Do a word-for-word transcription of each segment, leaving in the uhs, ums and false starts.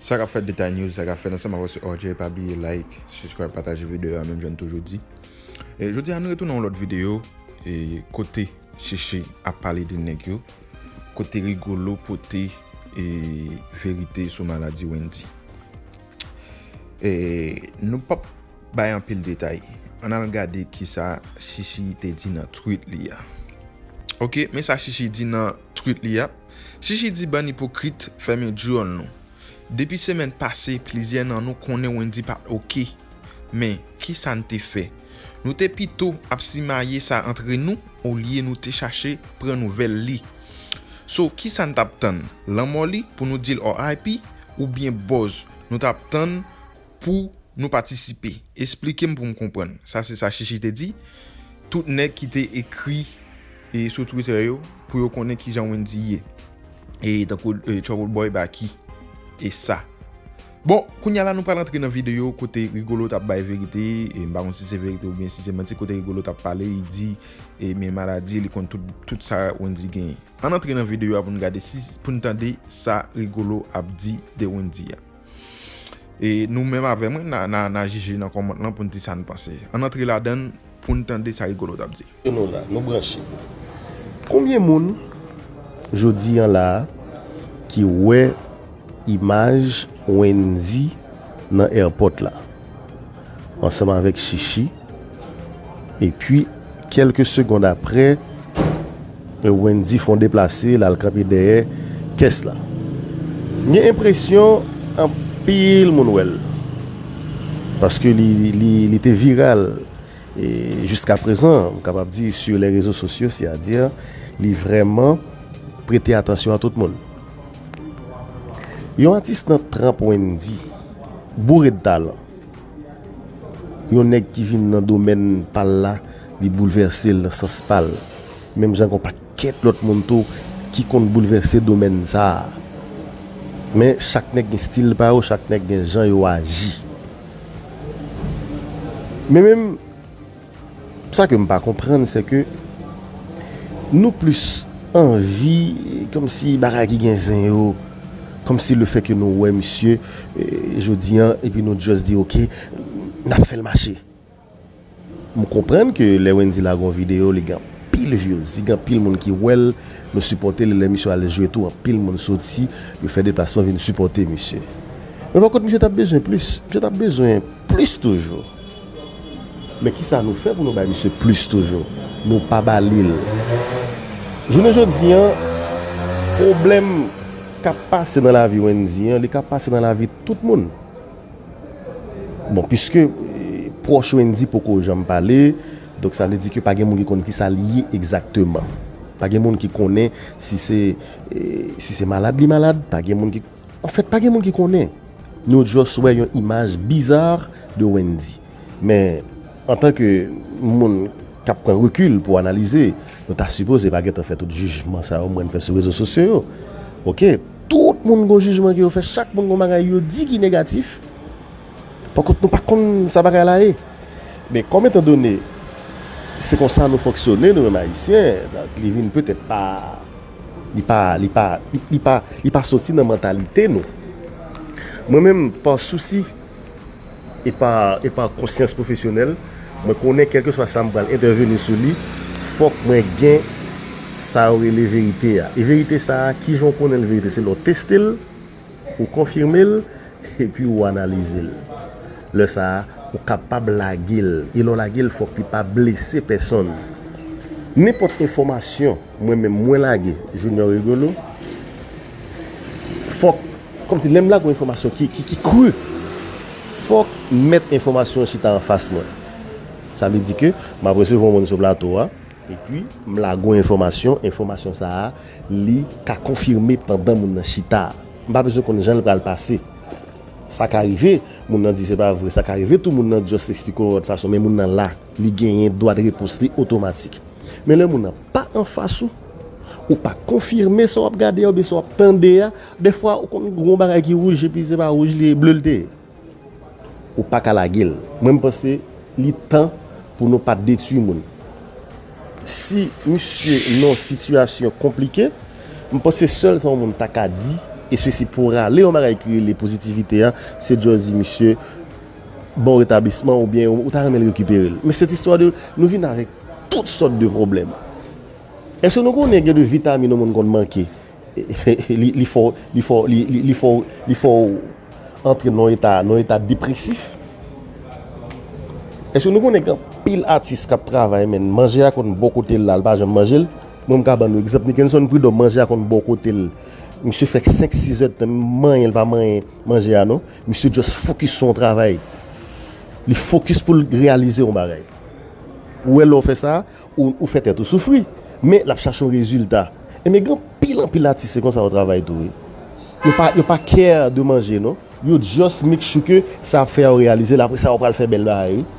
Sa k ap fèt Detay News, sa k ap fèt ansanm avè se R J, pa bliye like, subscribe, pataje videyo a, menm jan n toujou di. E jodi a nou retounen yon lòt videyo e kote Chichi ap pale de nèg yo, kote Rigolo pote e verite sou maladi Wendy. E nou p ap bay anpil detay. Ann al gade kisa Chichi te di nan tweet li a. Ok, men sa Chichi di nan tweet li a. Chichi di bann ipokrit fèmen djòl nou. Depi semèn pase, plizyè nan nou konnen Wendy pa t ok. Men, kisa n te fè? Nou te pito ap simaye sa antre nou, olye nou te chache pran nouvèl li. So, kisa n t ap tann? Lanmò li pou nou di l R I P oubyen buzz nou t ap tann pou nou patisipe? Esplike m pou m konprann. Sa se sa Chichi te di. Tout nèg ki te ekri e sou Twitter yo pou yo konnen kijan Wendy ye. E tankou e, Trouble Boy Baky e sa. Bon, kounye a la nou pral antre nan videyo kote Rigolo t ap bay verite, e m pa konn si se verite oubyen si se manti, kote Rigolo t ap pale, li di e men maladi, li konn tout, tout sa Wendy genyen. Ann antre nan videyo a pou n gade si, pou n tande sa Rigolo ap di de Wendy a. E nou menm avè mwen, n a, n a, n a jije nan kòmant lan pou n di sa n panse. Ann antre ladan l pou n tande sa Rigolo t ap di. Nou la, nou branche. Konbyen moun jodi a la a ki wè imaj Wendy nan airport la ansanm avèk Chichi? Epi, kèlke segond aprè, Wendy fè yon deplase, l al kanpe dèyè kès la. M gen enpresyon anpil moun wè l. Paske li, li, li te viral. E jiska prezan, m kapab di, sur les réseaux sociaux, c'est-à-dire, li vrèman prete atansyon a tout moun. Yon atis nan tranp Wendy, boure de talan. Yon nèg ki vin nan domèn pa l la, li boulvèse l nan sans pa l. Menm jan gen yon pakèt lòt moun tou ki konn boulvèse domèn sa a. Men chak nèg gen stil pa yo, chak nèg gen jan yo aji. Men menm, sa ke m pa konprann, se ke nou plis anvi, kòmsi bagay ki gen zen yo, kòmsi lefètke nou wè misye, e, jodi a, epi nou just di, "Ok, n ap fè l mache." M konprann ke lè Wendy lage yon videyo, li gen anpil views, li gen anpil moun ki wè l, nou sipòte l, lè misye al jwe tou, anpil moun soti, yo fè deplasman vin sipòte misye. Men pa kont, misye t ap bezwen plis, misye t ap bezwen plis toujou. Men kisa nou fè pou nou bay misye plis toujou? Nou pa ba li l. Jounen jodi a, pwoblèm k ap pase nan lavi Wendy a, li ka pase nan lavi tout moun. Bon, piske, e, pwòch Wendy poko janm pale, donk sa vle di ke pa gen moun ki konn kisa l ye egzakteman. Pa gen moun ki konnen si se, e, si se malad li malad, pa gen moun ki, anfèt, pa gen moun ki konnen. Nou just wè yon imaj bizar de Wendy. Men, antanke moun k ap pran rekil pou analize, nou ta sipoze pa gentan fè tout jijman sa yo mwen fè sou rezo sosyo yo. Ok, tout moun gon jijman ke yo fè, chak moun gon bagay yo di ki negatif. Pakont, nou pa konn sa bagay la ye. Men kòm etandone se konsa nou fonksyone, nou menm Ayisyen, donk li vin petèt pa, li pa, li pa, li, li pa, li pa soti nan mantalite nou. Mwen menm, pa sousi e pa, e pa konsyans pwofesyonèl, mwen konnen kèlkeswa sa m pral entèveni sou li, fòk mwen gen sa yo rele verite a. E verite sa a, kijan w konnen l verite? Se lè w teste l, ou konfime l, epi ou analize l. Lè sa a, ou kapab lage l. E lè w lage l, fòk li pa blese pèsonn. Nenpòt enfòmasyon mwen menm mwen lage, Junior Rigolo, fòk, kòmsi lè m lage yon enfòmasyon ki, ki, ki kri, fòk mèt enfòmasyon an chita anfas mwen. Sa vle di ke m ap resevwa yon moun sou plato a, epi m lage yon enfòmasyon, enfòmasyon sa a, li ka konfime pandan moun nan chita a. M pa bezwen konn jan l pral pase. Sa ka rive, moun nan di se pa vre, sa ka rive tou moun nan just eksplike w yon lòt fason, men moun nan la, li genyen dwa de repons li otomatik. Men lè moun nan pa anfas ou, ou pa konfime sa w ap gade a oubyen sa w ap tande a, dèfwa ou konn gen yon bagay ki wouj epi se pa wouj li ye, ble l te ye. Ou pa ka lage l. Mwen, m panse li tan pou nou pa detwi moun. Si misye nan yon sitiyasyon konplike, m panse sèl sa yon moun ta ka di, espesi pou rale yon bagay ki rele pozitivite a, se just di misye bon retablisman oubyen ou ta renmen l rekipere l. Men se istwa de nou vin avèk tout sòt de pwoblèm. Èske nou konnen gen de vitamin yon moun konn manke? Li, li fè w, li fè w, li, li, li fè w, li fè w antre nan yon eta, nan yon eta depresif. Èske nou konnen gen anpil atis k ap travay, men manje a konn bò kote l la, l pa janm manje l? Mwen, m ka ban nou egzanp, Nickenson Prud'homme, manje a konn bò kote l. Misye fè senk, sis èdtan, manyen l pa manyen manje a, non. Misye just fokis sou yon travay. Li fokis pou l reyalize yon bagay. Ou wè, lè w fè sa, ou, ou fè tèt ou soufri. Men, l ap chache yon rezilta. Ebyen, gen anpil, anpil atis, se konsa yo travay tou, wi. Yo pa, yo pa care de manje, non. Yo just make sure ke sa ap fè yo reyalize l, apre sa, yo pral fè bèl bagay, wi.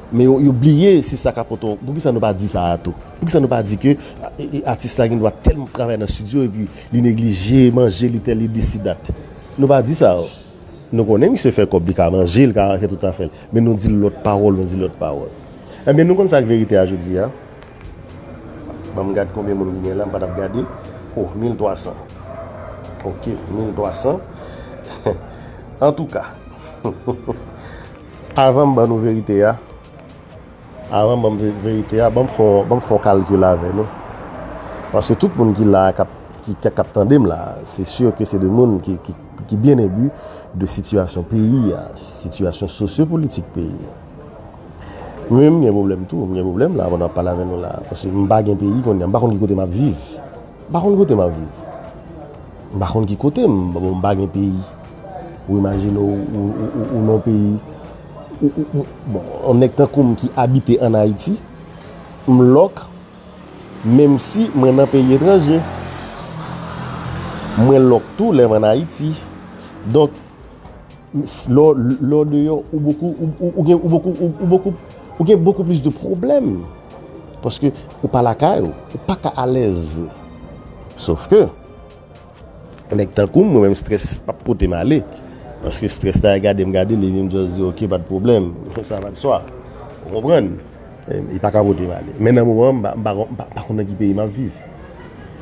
Men yo, yo bliye se sa k ap pote w. Poukisa nou pa di sa a tou? Poukisa nou pa di ke a- e- e- atis la gen dwa tèlman travay nan estidyo epi li neglije manje li, tèl li, disi dat? Nou pa di sa, o. Nou konnen misye fè kòb, li ka manje, li ka fè tout afè l. Men nou di lòt pawòl, nou di lòt pawòl. Ebyen, nou konn sa k verite a jodi a. Ban m gad konbyen moun ki gen la, m pa t ap gade. Oh, mil twa san. Ok, mil twa san. Antouka, avan m ban nou verite a, avan m ban m ve- verite a, ban m fè yon, ban m fè yon kalkil avè nou. Paske tout moun ki la, k ap, ki, ki, k ap tande m la, se si ke se de moun ki, ki, ki byen enbi de sitiyasyon peyi a, sitiyasyon sosyopolitik peyi a. Mwen menm, m gen pwoblèm tou, m gen pwoblèm la, pandan m ap pale avè nou la, paske m pa gen peyi kounye a, m pa konn ki kote m ap viv. M pa konn kote m ap viv. M pa konn ki kote m, bon, m pa gen peyi. Ou imajine w, ou, ou, ou, ou nan peyi, ou, ou, ou, bon, yon nèg tankou m ki abite ann Ayiti, m lòk, menm si mwen nan peyi etranje. Mwen lòk tou lè m ann Ayiti. Donk, lè w, lè w deyò, ou bokou, ou, ou, ou gen, ou bokou, ou, ou bokou, ou gen bokou plis de pwoblèm. Paske ou pa lakay ou, ou pa ka alèz vre. Sof ke, nèg tankou m, mwen menm, strès p ap pote m ale. Paske strès la, gade m gade li, epi m just di, ok, pa t pwoblèm, sa va de swa. Ou konprann? E, li pa ka pote m ale. Men nan moman an, m pa, m pa, m pa, m pa konn nan ki peyi m ap viv.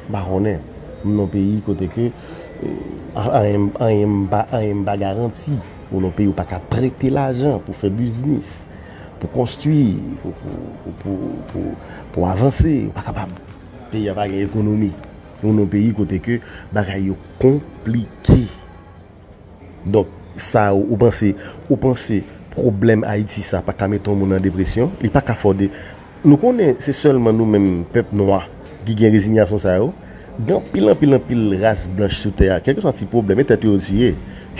M pa konnen. M nan yon peyi kote ke, e, anyen, anyen m pa, anyen m pa garanti. Ou nan yon peyi ou pa ka prete lajan pou fè biznis, pou konstwi, pou, pou, pou, pou, pou, pou avanse. Ou pa kapab. Peyi a pa gen ekonomi. Nou nan yon peyi kote ke bagay yo konplike. Donk, sa ou, ou panse, ou panse pwoblèm Ayiti sa pa ka mete yon moun an depresyon? Li pa ka fè w de, nou konnen se sèlman nou menm pèp nwa ki gen rezinyasyon sa yo. Gen anpil, anpil, anpil ras blanch sou tè a, kèlkeswa ti pwoblèm, e tèt yo yo tiye.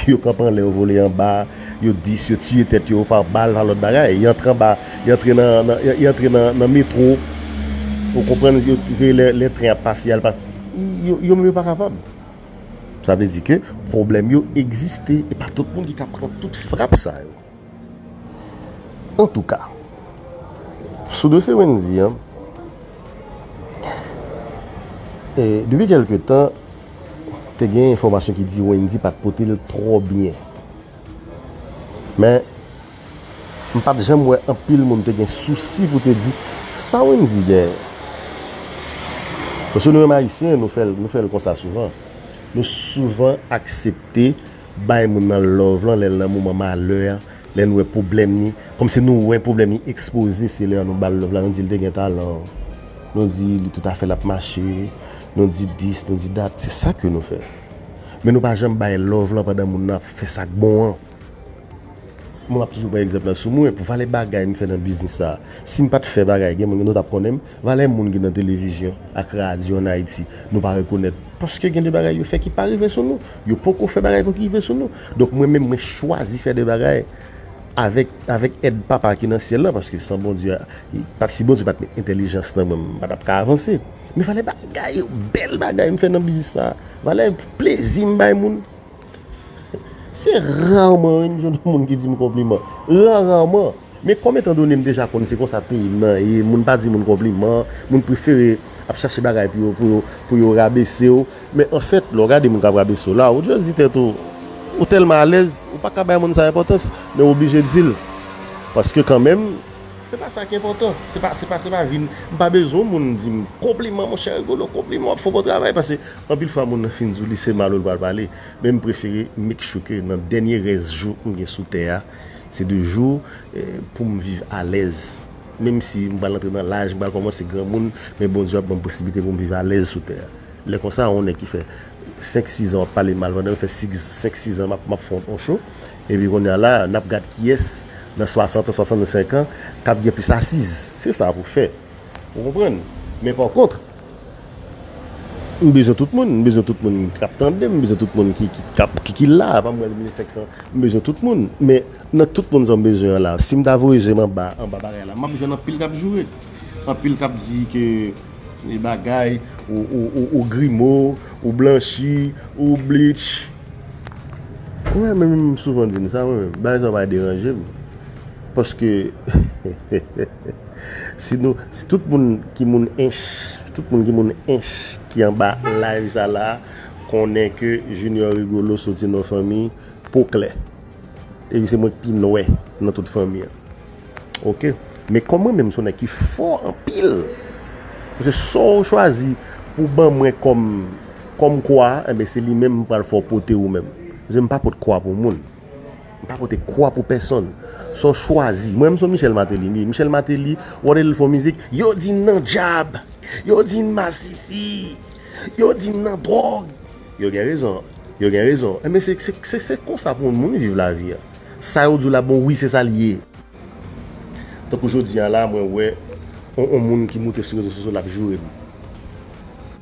Yo kanpe anlè, yo vole anba, yo dis, yo tiye tèt yo pa bal, pa lòt bagay. Y antre anba, y antre nan, nan, y antre nan, nan metwo. Ou konprann, yo veye lè, lè tren ap pase, al pase. Yo, yo menm yo pa kapab. Sa vle di ke pwoblèm yo egziste, e pa tout moun ki ka pran tout frap sa yo. Antouka, sou dosye Wendy an, e, depi kèlke tan, te gen enfòmasyon ki di Wendy pa t pote l twò byen. Men, m pa t janm wè anpil moun te gen sousi pou te di, sa Wendy genyen? Paske nou menm Ayisyen, nou fè l, nou fè l konsa souvan. Nou souvan aksepte bay moun nan love lan lè l nan moman malè a, lè n wè pwoblèm li, kòmsi nou wè pwoblèm li ekspoze, se lè a nou ba l love la, nou di l te gen talan, nou di li toutafè l ap mache, nou di dis, nou di dat, se sa ke nou fè. Men nou pa janm bay love lan pandan moun nan ap fè sa k bon an. Mwen, m ap toujou pran egzanp lan sou mwen, pou valè bagay m fè nan biznis sa a. Si m pa t fè bagay, gen moun, nou t ap konnen m, valè moun ki nan televizyon ak radyo ann Ayiti, nou pa rekonèt. Paske gen de bagay yo fè ki pa rive sou nou. Yo poko fè bagay pou ki rive sou nou. Donk, mwen menm, mwen chwazi fè de bagay avèk, avèk èd Papa ki nan syèl lan, paske san Bondye, pa, si Bondye pa t met entèlijans nan mwen, m pa t ap ka avanse. Men valè bagay yo, bèl bagay m fè nan biznis sa a. Valè plezi m bay moun. Se raman, wi, m jwenn yon moun ki di m konpliman. Ra, raman. Men kòm etandone m deja konn se konsa peyi m nan ye, moun pa di moun konpliman, moun prefere ap chache bagay pou yo, pou yo, pou yo rabese w. Men anfèt, lè w gade moun k ap rabese w la, ou just di tèt ou, ou tèlman alèz, ou pa ka bay moun sa enpòtans, men w oblije di l. Paske kanmenm, Se pa sa ki enpòtan. Se pa, se pa, se pa vin. M pa bezwen moun di m konpliman, monchè Rigolo, konpliman, w ap fè yon bon travay. Paske anpil fwa moun nan fin di w li se mal ou l pral pale. Men m prefere make sure ke nan dènye rès jou m gen sou tè a, se de jou eh, pou m viv alèz. Menm si m pral antre nan laj, m pral kòmanse granmoun, men Bondye ap ban m posiblite pou m viv alèz sou tè a. Lè konsa, yon nèg ki fè senk, sis an w ap pale mal, pandan m fè senk, sis an m ap, m ap fè yon cho, epi kounye a la, n ap gad kiyès nan swasant an, swasannsenk an, k ap gen plis asiz. Se sa pou fè. Ou konprann? Men pa kont, m bezwen tout moun, m bezwen tout moun k ap tande m, m bezwen tout moun ki, ki, k ap, ki, ki la, pa m wè l mil senk san, m bezwen tout moun. Men nan tout moun sa m bezwen an la, si m ta voye je m anba, anba bagay la, m ap jwenn anpil k ap joure. Anpil k ap di ke e bagay, ou, ou, ou, ou grimo, ou blanchi, ou bleach. Mwen menm, m souvan di n sa, mwen menm. Bagay sa pa deranje m. Paske si nou, si tout moun ki moun ench, tout moun ki moun ench ki anba live sa la, konnen ke Junior Rigolo soti nan fanmi po klè. Epi se mwen k pi nwè nan tout fanmi an. Oke? Men kòm mwen menm se yon nèg ki fò anpil, se sa w chwazi pou ban mwen kòm, kòm kwa, enben se li menm m pral fè w pote ou menm. Paske m pa pot kwa pou moun. M pa pote kwa pou pèsonn. Sa w chwazi. Mwen menm se yon Michel Martelly. M ye Michel Martelly, w ap tande l fè yon mizik, yo di m nan djab, yo di m masisi, yo di m nan dwòg. Yo gen rezon. Yo gen rezon. Enben se, se, se, se konsa pou yon moun viv lavi a. Sa yo di w la bon, wi, se sa l ye. Tankou jodi a la, mwen wè on, on moun ki moute sou rezo sosyo l ap joure m.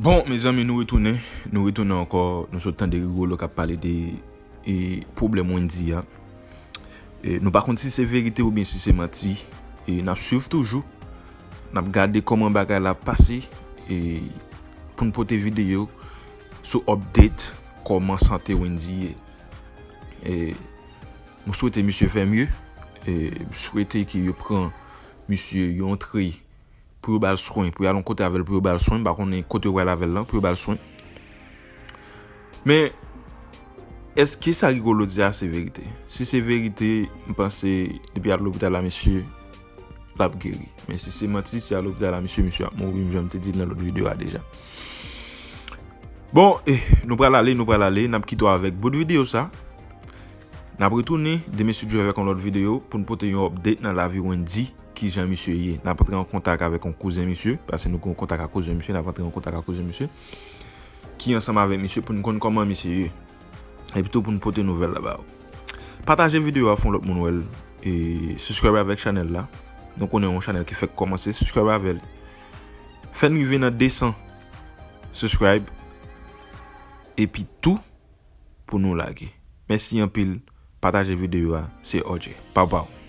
Bon, mezanmi, nou retounen. Nou retounen ankò. Nou sot tande Rigolo k ap pale de e, pwoblèm Wendy a. E, nou pa konn si se verite oubyen si se manti. E, n ap swiv toujou. N ap gade kòman bagay la ap pase. E, pou n pote videyo sou update kòman sante Wendy ye. E, m swete misye fè mye. E, m swete ke yo pran misye, yo antre pou yo ba l swen, pou yo al yon kote avè l, pou yo ba l swen. M pa konnen kote yo pral avè l lan, pou yo ba l swen. Men, èske sa Rigolo di a se verite? Si se verite, m panse depi al lopital la, mesye, l ap geri. Men si se manti, si al lopital la, mesye, misye ap mouri, jan m te di l nan lòt videyo a deja. Bon, eh, nou pral ale, nou pral ale, n ap kite w avèk bout videyo sa. N ap retounen demen si Dye vle avèk yon lòt videyo pou n pote yon update nan lavi Wendy, kijan misye ye. N ap antre an kontak avèk yon kouzen misye, paske nou gen yon kontak ak kouzen misye, n ap antre an kontak ak kouzen misye ki ansanm avèk misye pou n konn kòman misye ye. Epi tou pou n pote nouvèl la ba ou. Pataje videyo a, fè yon lòt moun wè l. E subscribe avèk chanèl la. Nou konnen yon chanèl ki fèk kòmanse, subscribe avè l. Fè n rive nan de san subscribe. Epi tou, pou nou lage. Mèsi anpil. Pataje videyo a. Se O J. Pow pow.